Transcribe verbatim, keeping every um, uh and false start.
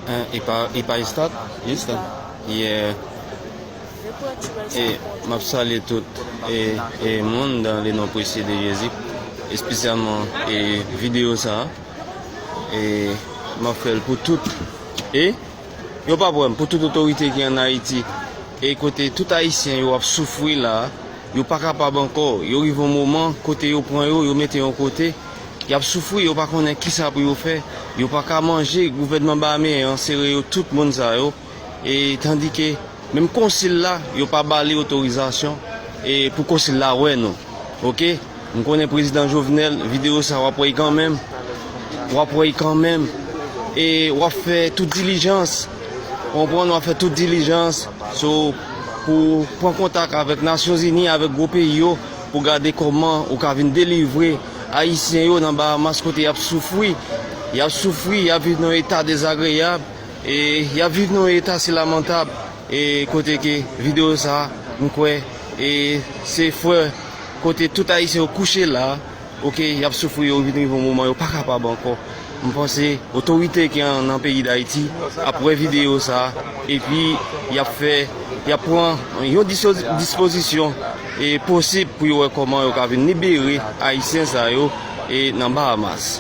Eh, e pa, e pa estat, estat. Yeah. E m ap salye tout e, e moun dan le non presye de Jezi, espesyalman e videyo sa a. E m ap fè l pou tout. E yo pa pran m pou tout otorite ki ann Ayiti. E kote tout Ayisyen yo ap soufri la, yo pa kapab ankò. Yo rive yon moman kote yo pran yo, yo mete yon kote. Y ap soufri, yo pa konnen kisa pou yo fè. Yo pa ka manje, gouvènman bahameyen an sere yo, tout moun sa yo. E tandike menm konsil la, yo pa ba li otorizasyon e pou konsil la wè nou. Oke? M konnen prezidan Jovenel, videyo sa w ap wè l kanmenm. W ap wè l kanmenm. E w ap fè tout dilijans. Konprann, w ap fè tout dilijans. So, pou pran kontak avèk Nasyonzini, avèk gwo peyi yo, pou gade kòman ou ka vin delivre Ayisyen yo nan Bahamas kote y ap soufri. Y ap soufri, y ap viv nan yon eta dezagreyab. E y ap viv nan yon eta si lamantab. E kote ke videyo sa, m kwè, e se frè kote tout Ayisyen yo kouche la, oke, y ap soufri, yo vin rive yon moman yo pa kapab ankò. M panse otorite ki an, nan peyi Dayiti ap wè videyo sa, epi y ap fè, y ap pran yon diso-, dispozisyon e posib pou yo wè kòman yo ka vin libere Ayisyen sa yo e nan Bahamas.